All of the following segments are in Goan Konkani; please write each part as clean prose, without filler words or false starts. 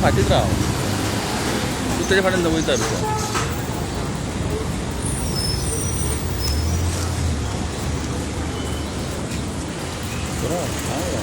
फाटीत राव, तूं तेजे फाटीन वयता भितर. बरो हांव.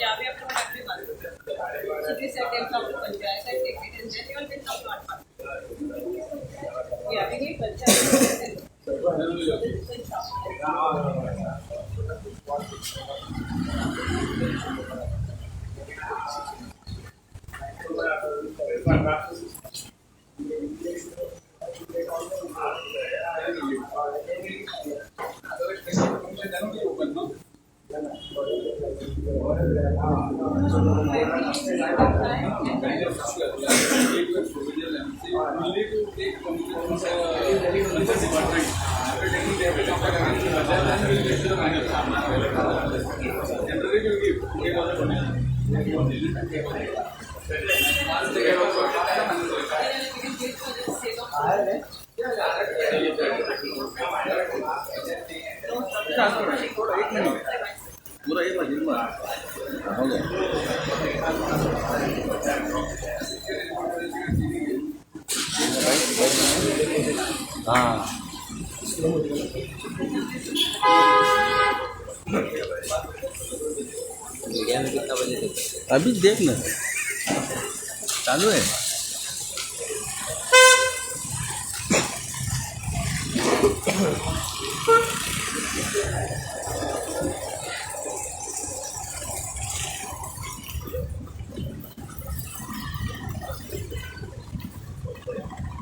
Yeah, we have to everyone. So this I can come to panchayat, I take it and then you all can come to our part. Yeah, we need panchayat. पूरा एक बार हो गया. हाँ, मीडिया में कितना बजे तक? अभी देख ना, चालू है.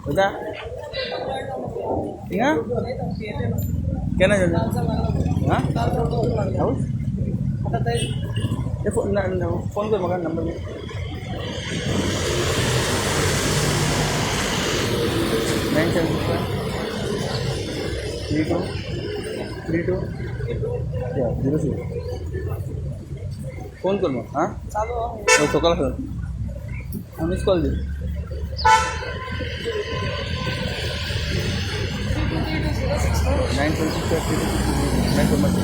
बता ठीक है केन्ना जाता? हां, फोन कर म्हाका number. 9765 32 32 06. Phone कर मग. हां, सकाळ सर मिस कॉल दी. 9765 32 9. फोन मारता.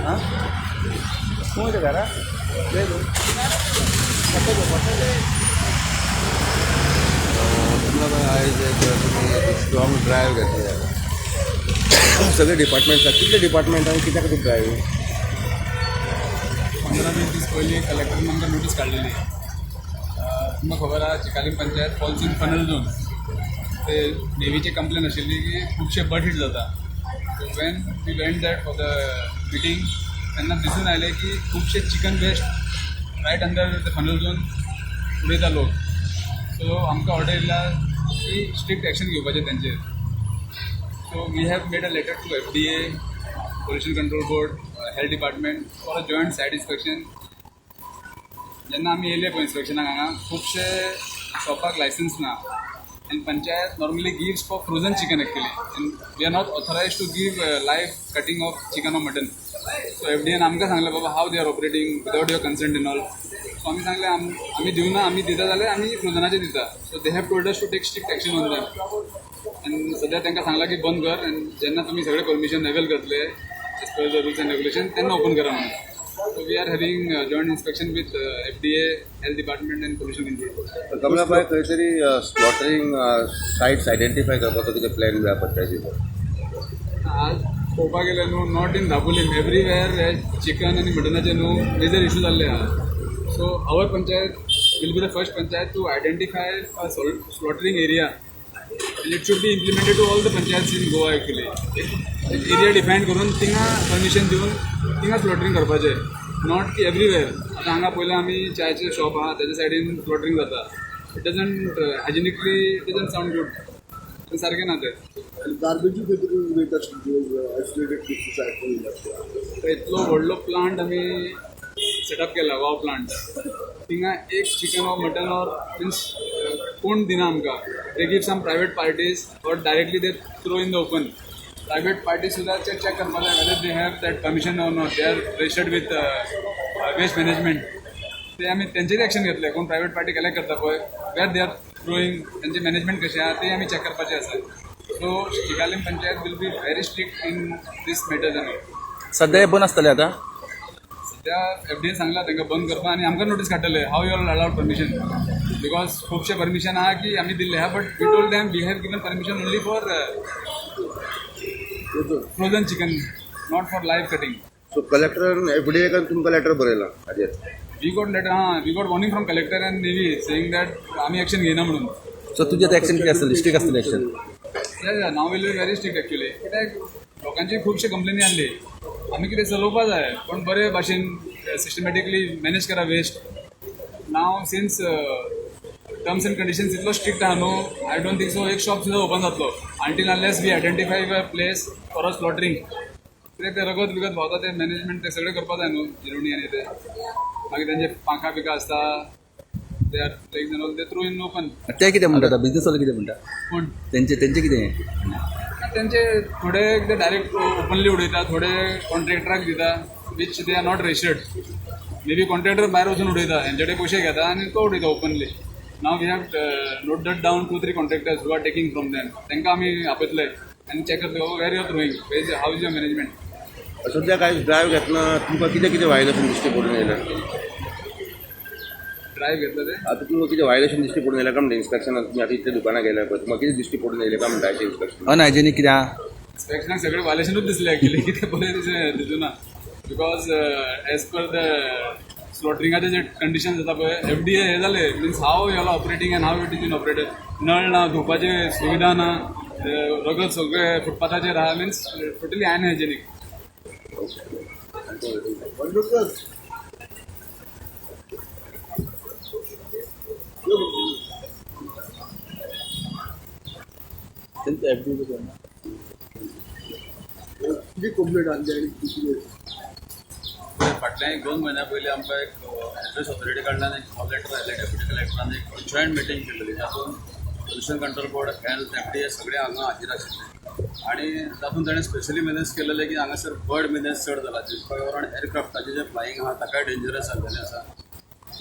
हां, तूं वयता घरा? आयज एक तुमी स्ट्रॉंग ड्रायव्ह घेतली सगळे डिपार्टमेंट, कितले डिपार्टमेंट आनी कित्या खातीर ड्रायव्ह? 15-20 दीस पयलीं कलेक्टरान आमकां नोटीस काडलेली. तुमकां खबर आहा, Chicalim panchayat falls in funnel zone. ते नेवीची कंप्लेन आशिल्ली की खुबशे बट हिट जाता. So when we went that for the meeting तेन्ना दिसून आयलें की खुबशे chicken waste right under the funnel zone उडयता लोक. सो आमकां ऑर्डर येयला की स्ट्रिक्ट एक्शन घेवपाचें तेंचेर. So we have made a letter to FDA, Pollution Control Board, Health Department for a joint site inspection. जेन्ना आमी येयले पळय इन्स्पेक्शनाक हांगा खुबशे शॉपाक लायसन्स ना आनी panchayat normally gives for frozen chicken actually and we are not authorise to give live cutting of chicken or mutton. So FDN आमकां सांगलें, बाबा, how they are operating without your consent and all. So आमी सांगलें, आमी दिवना, आमी दिता जाल्यार आमी फ्रोजनाचे दिता. So they have told us to take strict action on them आनी सद्या तांकां सांगलां की बंद कर आनी जेन्ना तुमी सगळे परमिशन अवेल करतले as per the rules and regulation तेन्ना ओपन करा म्हणून. So we are having joint inspection with FDA, Health Department and Pollution Control Board. Kamlabai, खंय तरी स्लॉटरींग सायट्स आयडेंटिफाय करपाचो कितें प्लॅन जाय पंचायतीचो? आज पळोवपाक गेल्यार न्हू, not in Dabolim, everywhere hey chicken आनी मटनाचे न्हू मेजर इशू जाल्ले आहा. So our panchayat will be the first panchayat to identify a slaughtering area and it should be implemented to all the panchayats in Goa actually. एक एरिया डिफायन करून थिंगा परमिशन दिवन थिंगा स्लॉटरींग करपाचें, not की एवरीवेर. आतां हांगा पयलें आमी च्यायचें शॉप आहा तेज्या सायडीन स्लॉटरींग जाता. It doesn't hygienically, it doesn't sound good, तें सारकें ना तें. गार्बेजूय खंय तरी उडयता आयसोलेटेड प्लेसीस. तर इतलो व्हडलो प्लांट आमी सेटअप केला, वाव प्लांट, थिंगा एक chicken or mutton or means कोण दिना आमकां. They give some private parties or directly they throw in the open. Private parties सुद्दां चेक करपाक जाय whether they have that permission or not, they are registered with waste management. ते आमी तेंचेर एक्शन घेतले. कोण प्रायवेट पार्टी कलेक्ट करता पळय, वेर they are throwing, तेंचें मॅनेजमेंट कशें आहा तें आमी चॅक करपाचें आसा. So Chicalim panchayat will be very strict in this matters. आनी सध्या हे बंद आसतलें आतां. सध्या एफ डी सांगला तांकां बंद करपा आनी आमकां नोटीस काडटले how you all allowed permission, because खुबशे परमिशन आहा की आमी दिल्ले आहा, but we told them we have given permission only for frozen chicken, not for live cutting. So कलेक्टरान एफ डी एकान तुमकां लेटर बरयलां हाजेर? We got letter, हां, we got warning from collector and navy saying that आमी एक्शन घेयना म्हणून. सो तुजें आतां एक्शन कितें आसतलें, स्ट्रीक आसतलें action? Now will be very strict actually, कित्याक लोकांची खुबशे कंप्लेनी आसली. आमी कितें चलोवपा जाय पूण बरे भाशेन सिस्टमॅटिकली मॅनेज करा waste. Now since terms and conditions इतलो स्ट्रिक्ट आहा न्हू, I don't think so एक शॉप सुद्दां ओपन जातलो until unless we identify a place for a slaughtering. कित्याक ते रगत बिगत भोंवता, ते मॅनेजमेंट ते सगळें करपा जाय न्हू, जिरोणी आनी ते मागीर तेंचे पांखां बिकां आसता, they are like they throw in open. ते कितें म्हणटा आतां बिजनेसवाले कितें म्हणटा? कोण? तेंचे कितें? तेंचे थोडे ते डायरेक्ट ओपनली उडयता, थोडे कॉन्ट्रॅक्टराक दिता which they are not registered. Maybe contractor भायर वचून उडयता, हेंचे कडेन पयशे घेता आनी तो उडयता openly. Now we have noted down 2-3 contractors who are taking from them. तांकां आमी आपयतले आनी चॅक करतले where you are throwing, how is your management. सध्या काय ड्रायव्ह घेतना तुमकां कितें कितें व्हायलेशन दिश्टी पडून येयलें? ड्रायव्ह घेतलं ते आतां तुमकां कितें व्हायलेशन दिश्टी पडून येयलें काय म्हणटा इन्स्पेक्शनाक? तुमी आतां इतल्या दुकानां गेल्या पळय, तुमकां कितें दिश्टी पडून येयलें काय म्हणटा इन्स्पेक्शन? अनहायजेनीक कितें आहा? इन्स्पेक्शनाक सगळें व्हायलेशनूच दिसलें एक्चुली, कितें बरें दिसलें दिसूना, because as per the स्लॉटरिंगाचे J condition जाता पळय, एफ डी ए हें जालें, means how you are operating and how it is in operated. नळ ना, धुवपाची सुविधा ना, रगत सगळें फुटपाथाचेर आहा, मिन्स टोटली अनहायजेनीक. तेंचे एफ डी फाटल्या एक 2 म्हयन्या पयलीं आमकां एक एड्रेस ऑथॉरिटी कडल्यान एक कॉल लेटर आयलें. डेप्युटी कलेक्टरान एक जॉयंट मिटींग केल्ली, तातूंत pollution control board, health, F D A सगळे हांगा हाजीर आशिल्ले आनी तातूंत ताणें स्पेशली मेनेज केलेलें की हांगासर बर्ड मेनेज चड जाला, जिका कारण एअरक्राफ्टाचें जें फ्लायींग आहा ताकाय डेंजरस जाल्लेलें आसा.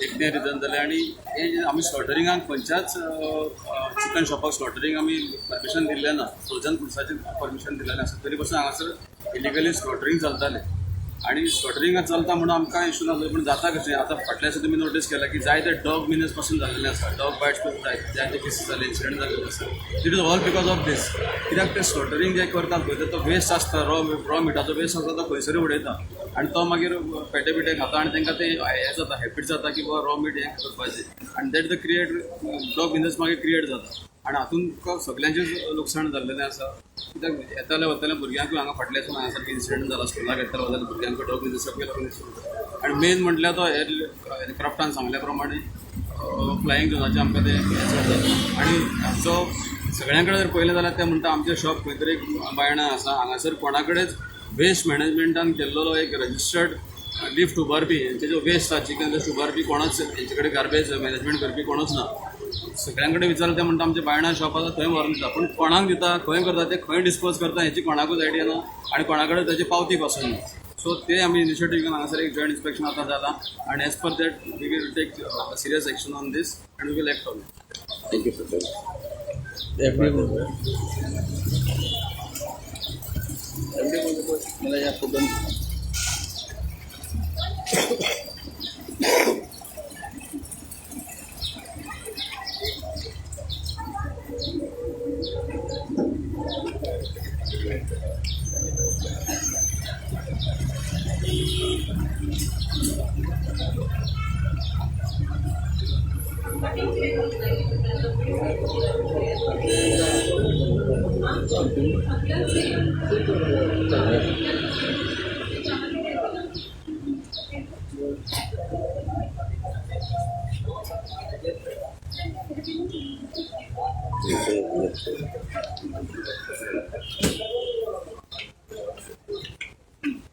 एक तें रिजन जालें. आनी हें जें आमी स्लॉटरिंगाक खंयच्याच चिकन शॉपाक स्लॉटरींग आमी परमिशन दिल्लें ना, फ्रोजन फुड्साचें परमिशन दिल्लें आसा, तरी पसून हांगासर इलिगली स्लॉटरींग चलतालें. आनी स्लॉटरिंग चलता म्हणून आमकां इशू नासलो, पूण जाता कशें आतां फाटल्या दिसा तुमी नोटीस केलां की जायते डॉग मिनस पासून जाल्लेले आसा, डॉग बायट्स पासून जायते केसीस जाले, इन्सिडंट जाल्लेले आसा. It is all because of this. कित्याक ते स्लॉटरींग जें करतात पळय, तो वेस्ट आसता, रॉ मिटाचो वेस्ट आसता, तो खंयसरूय उडयता आनी तो मागीर पेटे बिटे खाता आनी तांकां तें हें जाता, हॅबीट जाता की बाबा रॉ मीट हें करपाचें, आनी that the create dog menace मागीर क्रिएट जाता. आनी हातूंत सगल्यांचेंच लुकसाण जाल्लेलें आसा. कित्याक येताले वताले भुरग्यांकूय हांगा फाटल्या दिसा हांगा सारके इन्सिडंट जाला, स्कुलाक येताले वताले भुरग्यांक डॉग मिनस लागून इन्सिडंट. आनी मेन म्हटल्यार तो एअरक्राफ्टान सांगल्या प्रमाणे फ्लायींग झोनाचें आमकां तें हें चड जाता. आनी हाचो सगळ्यां कडेन जर पळयलें जाल्यार ते म्हणटा आमचें शॉप खंय तरी बायणा आसा, हांगासर कोणा कडेच वेस्ट मॅनेजमेंटान केल्लो एक रजिस्टर्ड लिफ्ट उबारपी, हेंचे जो वेस्ट आसा चिकन वेस्ट उबारपी कोणच, हेंचे कडेन गार्बेज मॅनेजमेंट करपी कोणूच ना. सगळ्यां कडेन विचारलें ते म्हणटा आमचें बायणा शॉप आसा थंय व्हरून दिता, पूण कोणाक दिता, खंय करता, ते खंय डिस्पोज करता हेची कोणाकूच आयडिया ना आनी कोणा कडेन ताची पावती पासून ना. सो ते आमी इनिशिएटीव घेवन हांगासर एक जॉयंट इन्स्पेक्शन आतां जालां आनी as per that we will take serious action on this and we will act on it. Thank you sir. F D F D मला या photo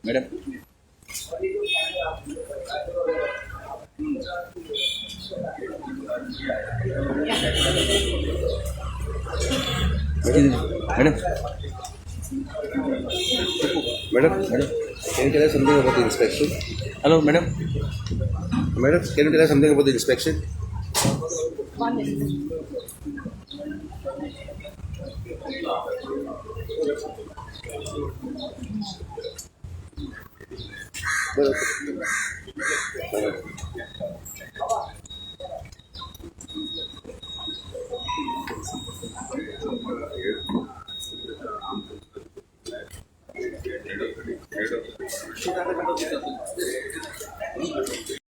Madam madam madam madam can you tell us something about the inspection? Hello madam. Madam, can you tell us something about the inspection? One minute. बरं.